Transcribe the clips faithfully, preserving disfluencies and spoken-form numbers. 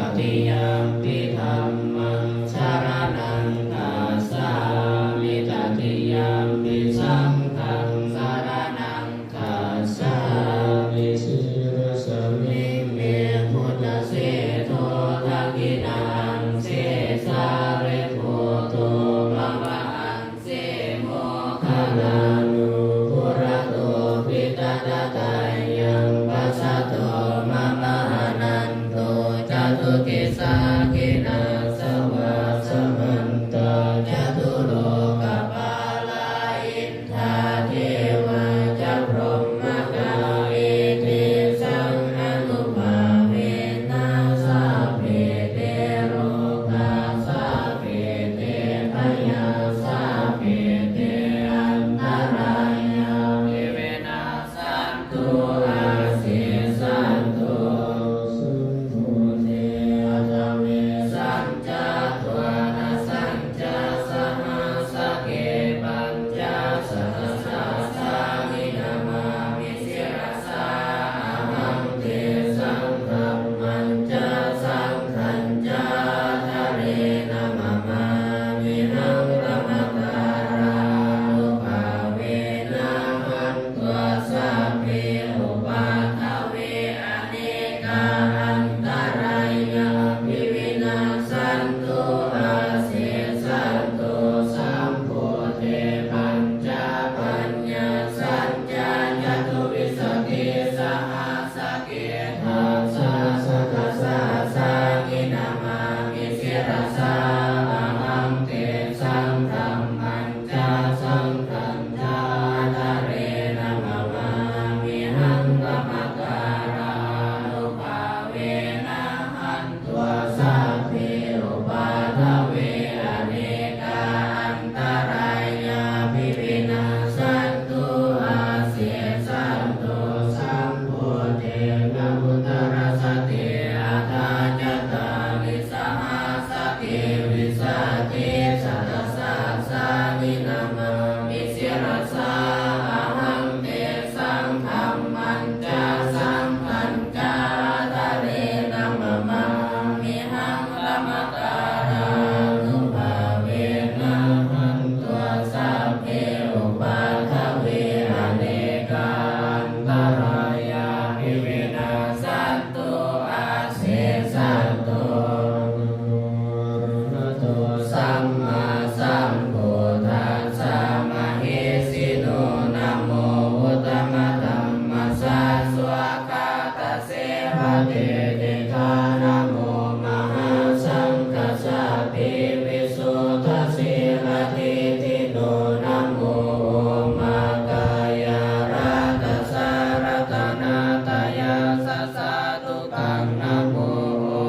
Tatiyampi dhammaṃ saraṇaṃ gacchāmi. Tatiyampi saṅghaṃ saraṇaṃ gacchāmi. Sīlasmiṃ me buddhaseṭṭho dakkhiṇaṃ sesāriputto mama aṃ se moggallāno purato piṭakattayyaṃ pacchato mama ananto catuddisā khiṇassa vāsamantā catulokapālā indā devā ca brahmakā etesaṃ ānubhāvena sabbe te rogā sabbe te bhayā sabbe te antarāyāpi vinassantu asesato. Sambuddhe aṭṭhavīsañca dvādasañca sahassake pañcasatasahassāni namāmi sirasā ahaṃ. Tesaṃ dhammañca saṅghañca ādarena namāmihaṃ. Namakārānubhāvena hantvā sabbe upaddave anekā antarāyāpi vinassantu asesato. Sambuddhe pañcapaññāsañca catuvīsatisahassake dasasatasahassāni namāmi sirasā ahaṃ. Tesaṃ dhammañca saṅghañca ādarena namāmihaṃ. Namakārānubhāvena hantvā sabbe upaddave anekā antarāyāpi vinassantu asesato. Sambuddhe navuttarasate aṭṭhacattāḷīsasahassake vīsatisatasahassāni namāmi sirasā ahaṃ. Tesaṃ dhammañca saṅghañca ādarena namāmihaṃ. Namakārānubhāvena hantvā sabbe upaddave anekā antarāyāpi vinassantu asesato. Arahato sammāsambuddhassa mahesino, namo uttamadhammassa svākkhātasseva tenidha, namo mahāsaṅghassāpi visuddhasīladiṭṭhino, namo omakāyāraddhassa ratanattayassa sādhukaṃ, namo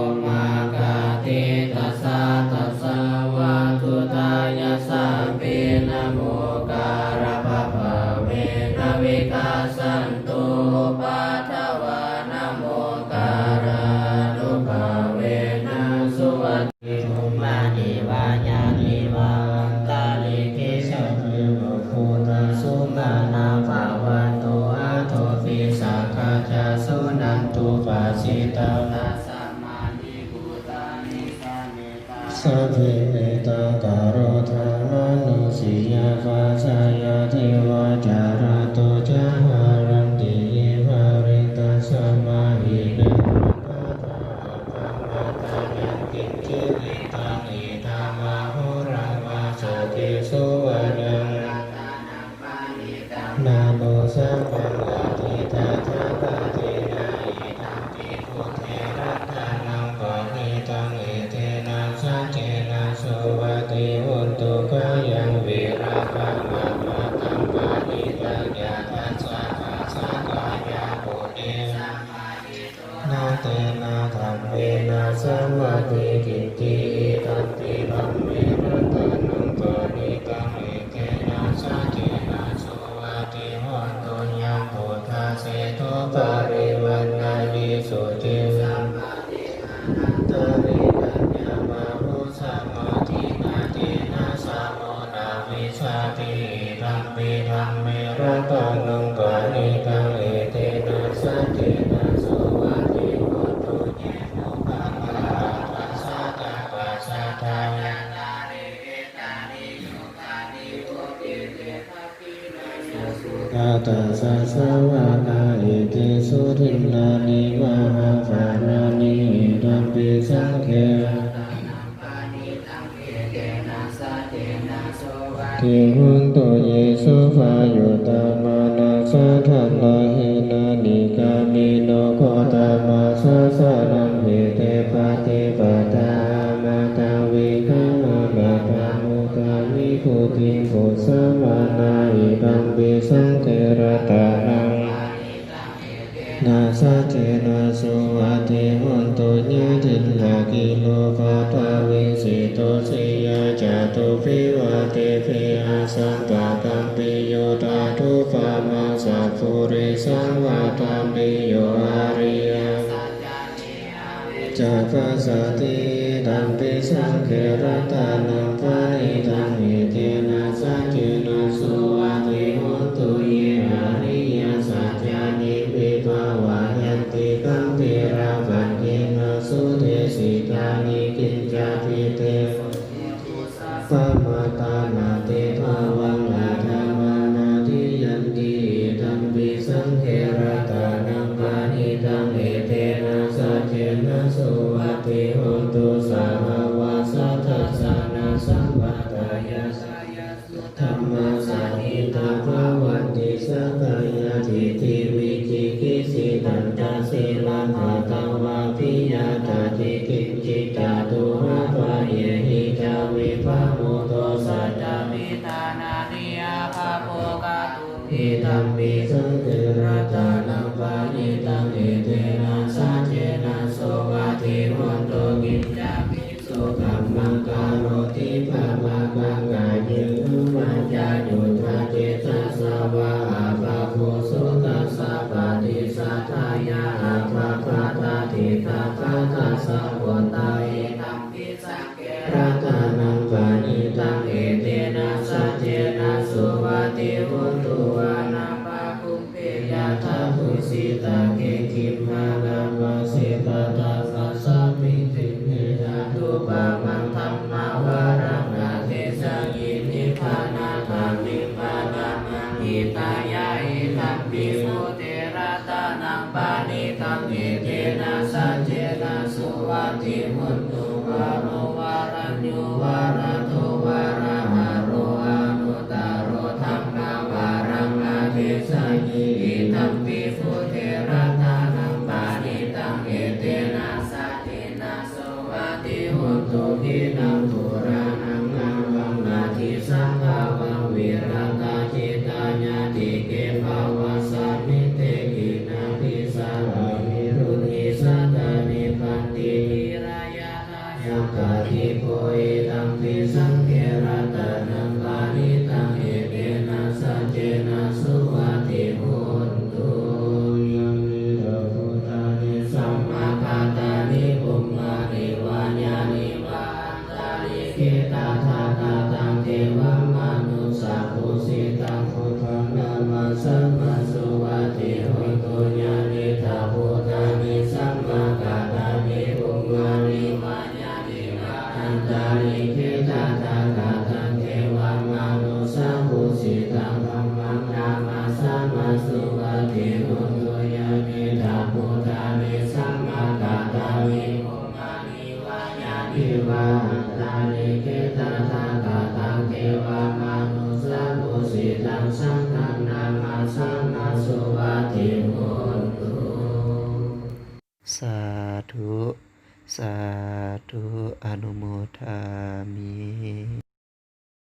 omakātītassa tassa vatthuttayassapi, namokārappabhāvena vigacchantu upaddavā, namokārānubhāvena suvatthi bhummāni vā yāni va antalikkhe sabbeva bhūtā sumanā bhavantu, athopi sakkacca suṇantu bhāsitaṃ. Tasmā hi bhūtā nisāmetha sabbe, mettaṃ karotha mānusiyā pajāya, devā ca ratto ca haranti ye baliṃ, tasmā hi ne rakkhatha appamattā. Yaṅkiñci vittaṃ idha vā huraṃ vā satīsuva yaṃ ratanaṃ paṇītaṃ, na no samaṃ atthi tathāgatena, idampi buddhe ratanaṃ paṇītaṃ, etena saccena suvatthi hotu. Khayaṃ virāgaṃ amataṃ paṇītaṃ, yadajjhagā sakyamunī samāhito, na tena dhammena samatthi kiñci, idampi dhamme ratanaṃ paṇītaṃ, etena saccena suvatthi hotu. Yaṃ buddhaseṭṭho parivaṇṇayī suciṃ, sabbadhi anantarikaññamāhu, samaṭṭhena tena samo na vijjati, idampi dhamme ratanaṃ paṇītaṃ, etena saccena suvatthi hotu. Ye puggalā Dasasāvakā iti sudinnaṃ mahapphalāni idampi saṅghe ti hontu ye suppayuttā mānasā daḷhena nikkāmino gotamasāsanamhi te pattipattā amataṃ vigayha laddhā mudhā nibbutiṃ bhuñjamānā idampi saṅghe ratanaṃ na saccena suvatthi hotu. Yathindakhīlo paṭhaviṃ sito siyā catubbhi vātebhi asampakampiyo tathūpamaṃ sappurisaṃ vadāmi yo ariya ca passati idampi saṅghe ratanaṃ paṇītaṃ etena saccena suvatthi hotu. Ye ariyasaccāni vibhāvayanti gambhīrapaññena sudesitāni kiñcāpi te pamattā na te bhavaṃ atthānanādiyanti idampi saṅghe ratanaṃ paṇītaṃ etena saccena suvatthi hotu. Sahāvassa dassanasampadāya dhammā sahitā bhavanti sakkāyadiṭṭhi vicikicchitañca sīlabbataṃ vāpi yadatthi kiñci catūhapāyehi ca vippamutto satta idampi saṅghe ratanaṃ paṇītaṃ etena saccena suvatthi hotu. Kiñcāpi sukhammaṃ karoti pāpakaṃ kāyena vācāyuda cetasā vā appakuttatassa paṭicchadāya appakatatthitabbatassa phuṭṭhāya idampi saṅghe ratanaṃ paṇītaṃ etena saccena suvatthi hotu. Vanappagumbe yathā tusitagge gimhānamāsi paṭhamasmiṃ tibbe tathūpamaṃ dhammavaraṃ adesayi nibbānagāmiṃ paramaṃ hitāya idampi buddhe ratanaṃ paṇītaṃ etena saccena suvatthi hotu. Varo varaññū varado varāharo anuttaro dhammavaraṃ adesayi idampi buddhe ratanaṃ paṇītaṃ etena saccena suvatthi hotu. Khīṇaṃ purāṇaṃ navaṃ natthi sambhavaṃ virattacittāyatike bhavasmiṃ te khīṇabījā avirūḷhichandā nibbanti dhīrā yathāyampadīpo idampi saṅghe ratanaṃ paṇītaṃ etena saccena suvatthi hotu. Yānīdha bhūtāni samāgatāni bhummāni vā yāni va antalikkhe tathāgataṃ devamanussapūjitaṃ buddhaṃ namassāma suvatthi hotu. Yānīdha bhūtāni samāgatāni bhummāni vā yāni va antalikkhe tathāgataṃ devamanussapūjitaṃ dhammaṃ namassāma suvatthi hotu. Yānīdha bhūtāni samāgatāni bhummāni vā yāni va antalikkhe tathāgataṃ devamanussapūjitaṃ saṅghaṃ namassāma suvatthi hotu. Sādhu, sādhu, anumodāmi.